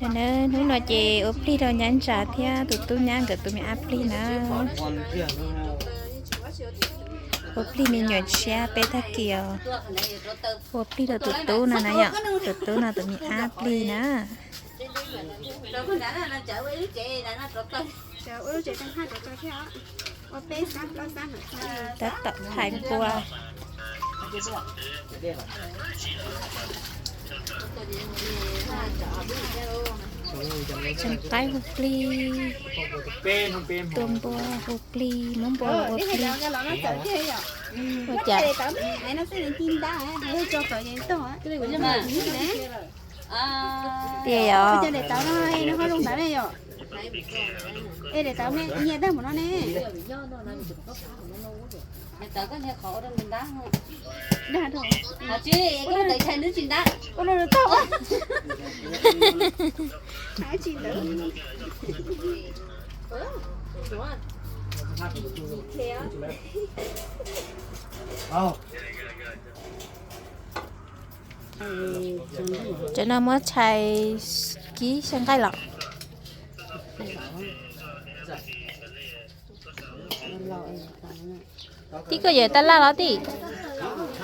Hnub no ces ua plig rau nyab ntsa thiab tus tub nyab nkawd tus me ab plig na. Ua plig me nyuam tshiab peb tag kis os. Ua plig rau tus tub no na yom, tus tub no tus me ab plig na. Tab tom thaiv npua. Tseem qaib hu plig, tua npua hu plig, muab npua hu plig. Ua cas? Tias yog. Es daim tawv me nyiaj tag mus no ne. Cov no muab tshais kib xyaw nqaij los. Tij, koj yawm tab laj los tij?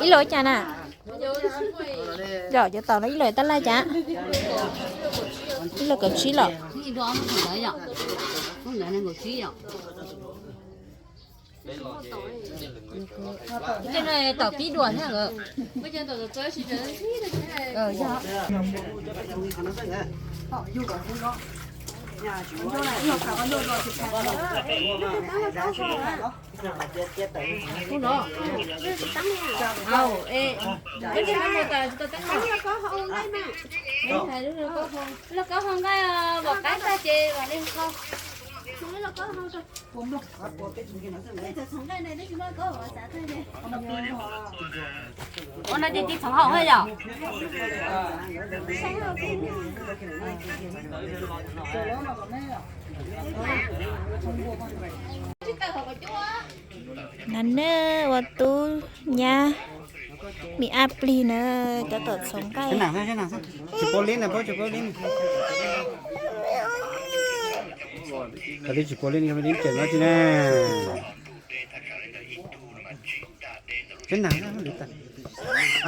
Ib los ua cas na? Yog cov tom no ib los tab laj cas? Ib los kaum tsib los. Tom pib dua thiab. Lauj kaub hau nqaij, pom qab tag ces mam li hau. Ua no ces tig txhoov haum thiab yom? Na ne, ua tub nyab me ab plig na, tab tom txhoov nqaij. Tsis pub li, tsis pub li no tsis na.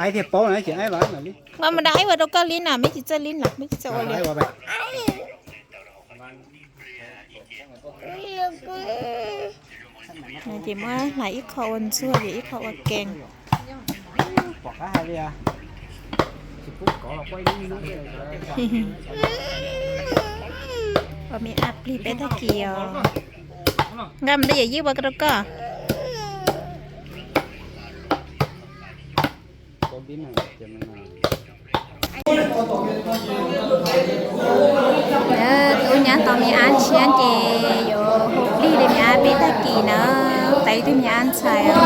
Aib thiaj paub na, ces aib los li. Mas mus da aib ua rau koj li na, meb tsis txawj li na, meb tsis txawj ua li. Ces muab hlais ib qho ua ntxuag, ces ib qho ua kees. Ua me ab plig peb tag kis os. Nqa mus rau yawm yij ua rau koj. Tub nyab tau me ab tshiab ces yuav hu plig rau me ab peb tag kis na, tau ib tug me ab ntxhais os.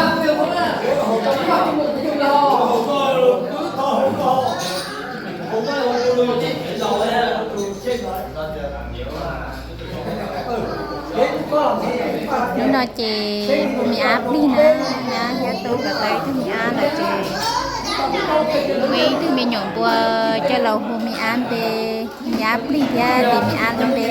Hnub no ces hu me ab plig na, nyab thiab tub nkawd tau ib tug me ab lawm ces muaj ib tug me nyuam npua coj los hu me ab npe, me ab plig thiab tis me ab lub npe.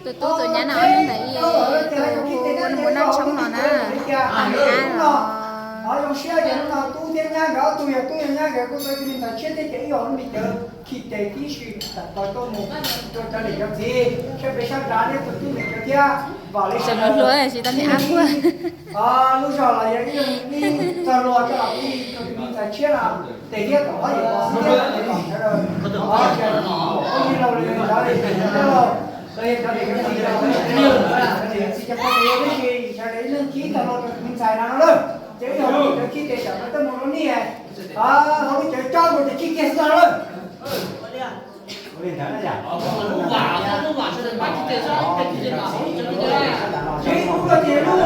Tus tub tus nyab no ob hnub ntawd ib tus hu npua noj tshoob no na, me ab los. Tub thiab nyab nkawd ob tug yog tub yog nyab nkawd kuj tau tus me ntawd tshiab thiab ces ib yam lub me cawv khi tes tib si tam kos tuaj mus rau cov niam cov txiv saib peb sab nrad neb tus tub niam cawv thiab vam li sawv daws hluas tsis tau me ab puag. Lub zog los yog ib txog luag coj los pib rau tus me ntxhais Tshiab no, tes thiab tom qab yawm pov xwb thiab, sawv daws, o, sawv daws, phooj ywg laus li cov niam txiv cov phooj ywg, niam txiv cov phooj ywg, tab sis sawv daws ib leeg khib tag los rau kuv ntxhais no lawm, ces wb yog lub cawv khib tes tam no tuaj mus rau nej, hauv lub cawv tsob mus ces khib kiag xwb no lawm. Tsis ua ces lub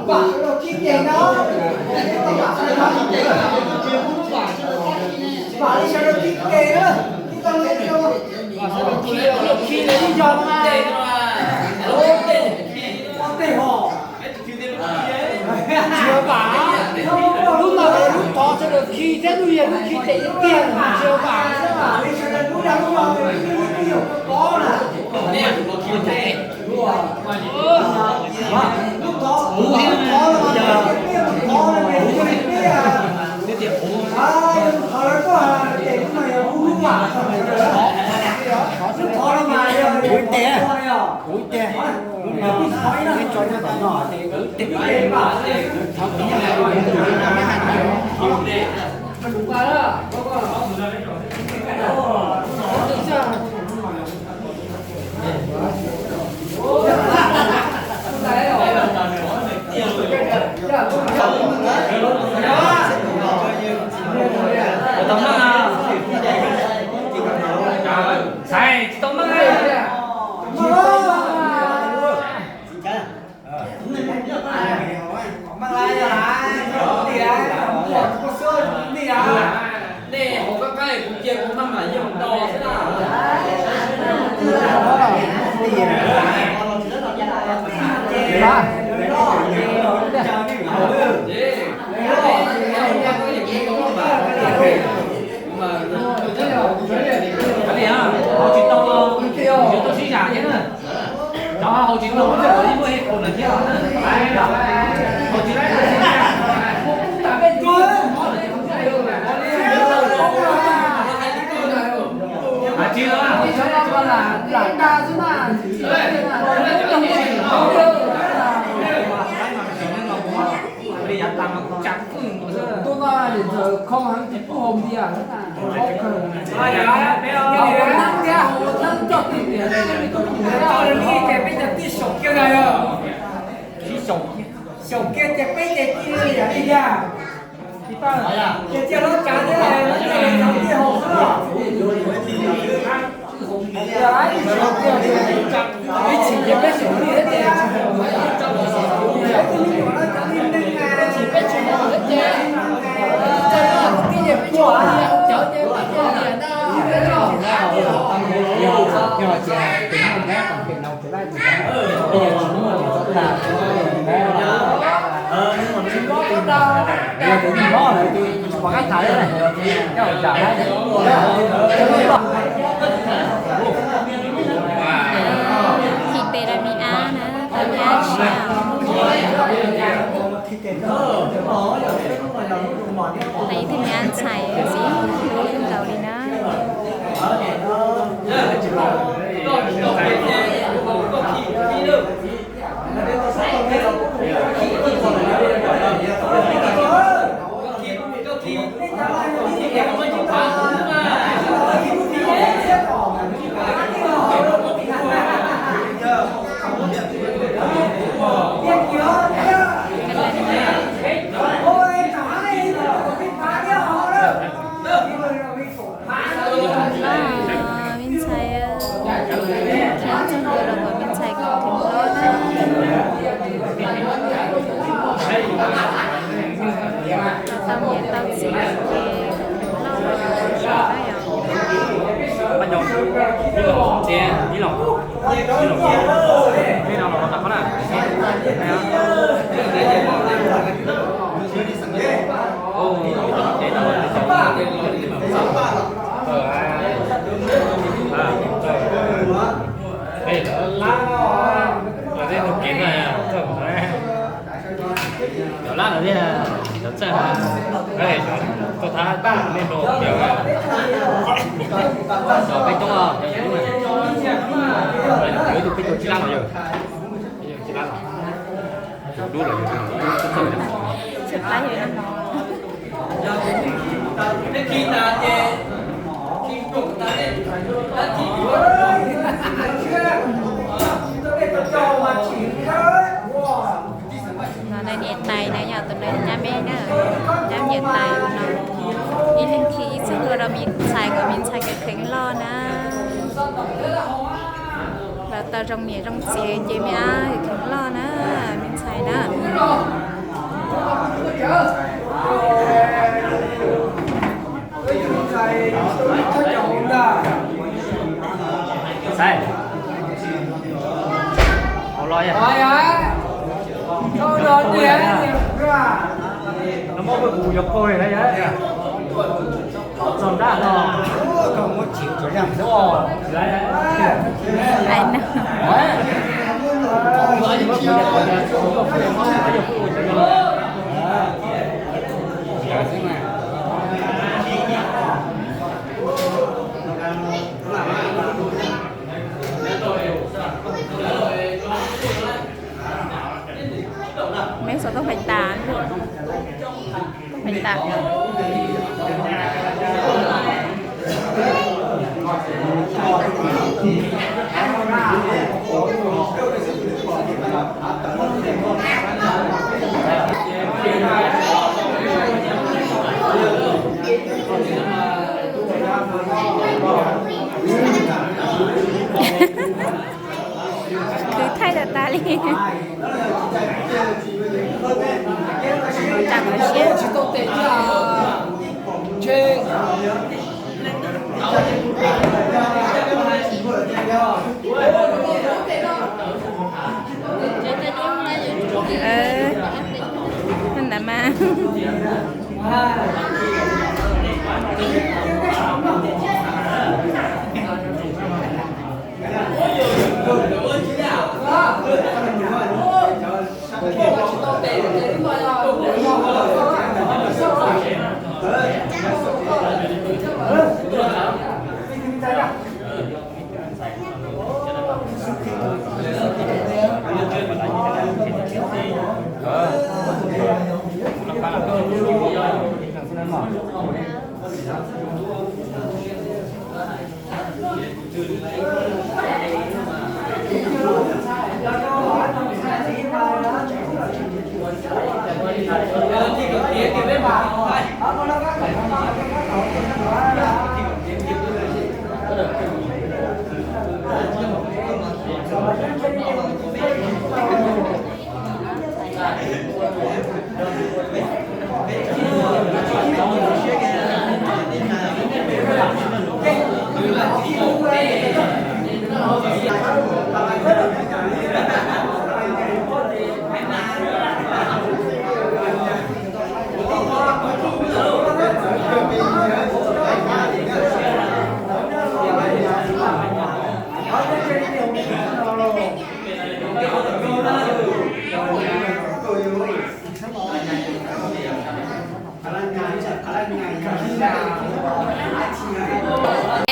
vam sawv daws khib tes no, vam li sawv daws khib tes na, khib tau li, khib li yog ua tej hom. Tsis ua vam, lub no lub thov sawv daws khi thiab lub yog lub khi tes ib tiag, tsis ua vam. Ua tes, ua tes. Ua tes, nej tso nyob tom no ces ua tes. Tsis tau meej. Nej hauv kab qab kuv cia kuv maj mam yeej tos xwb na. Hauv tsis tau, yuav tau sib zam thiab na. Cov hauv tsis tau, ib muaj ib qho lawm thiab. Hauv tsis laib. Hais tsis los. Li yav tas mas kuv tsa fwj tuaj no niam ntxawm khoo heev tsis pub haus npias. Hauv neeb thiab hauv neeb coj tus niam, peb cov tij saum kiag na yog. Saum kiag ces peb ces ci li yam li yag. Ces cia lub tsav thiab lub tsav tij haus xwb los. Ib chim ces peb saum li thiab ces, peb tsis haus thiab ces, tij ces peb tsis haus thiab, cov ces peb tsis haus thiab. Khi tes rau me ab na, tau me ab tshiab. Qhia ib tug me ab ntxhais ntxiv, lub nkaus li na. Me ntxhais, khib txog ntua los kom me ntxhais kom kheev hlob na. Tau niam tau txiv ces kom kheev hlob los. Cov lab no thiab, cov txawj, tuaj thab nej rau cov, cov peb toob, cov yawm yub na, yuav ib tug peb caug tsib lab no yog, peb caug tsib lab no, yawm dub los yog, yawm dub txawj. Tsis qab yawm no. No nej niam tais na, yog tus no nyab me na, nyab niam tais no. Ib leeg khi ib txoj hlua rau me ntxhais kom me ntxhais kheev kheev loj na. Los tau zoo niam zoo txiv ces me ab kheev loj na, me ntxhais na. Meb xov tooj pais tas, tooj pais tas. Khwv thaij tas tas li. Tsa kom siab. Ntawd mas.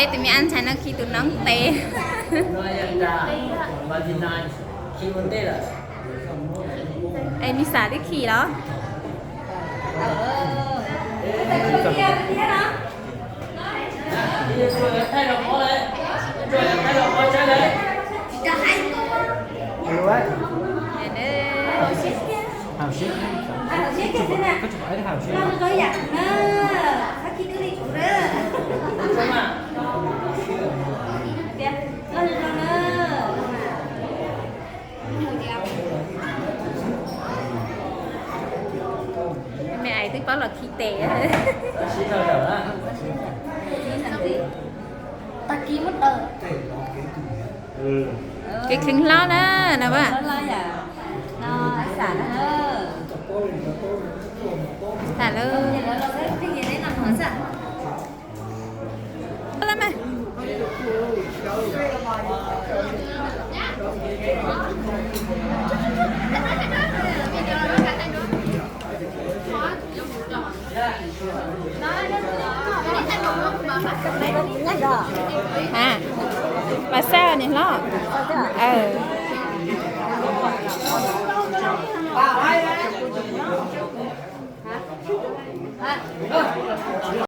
Tus me ab ntxhais no khi tus noob tes. Es Misa twb khi los? Me ais twb paub los khi tes. Kev kheev hlob na, no a. Tam lawm. A, mas xaj niam hlob.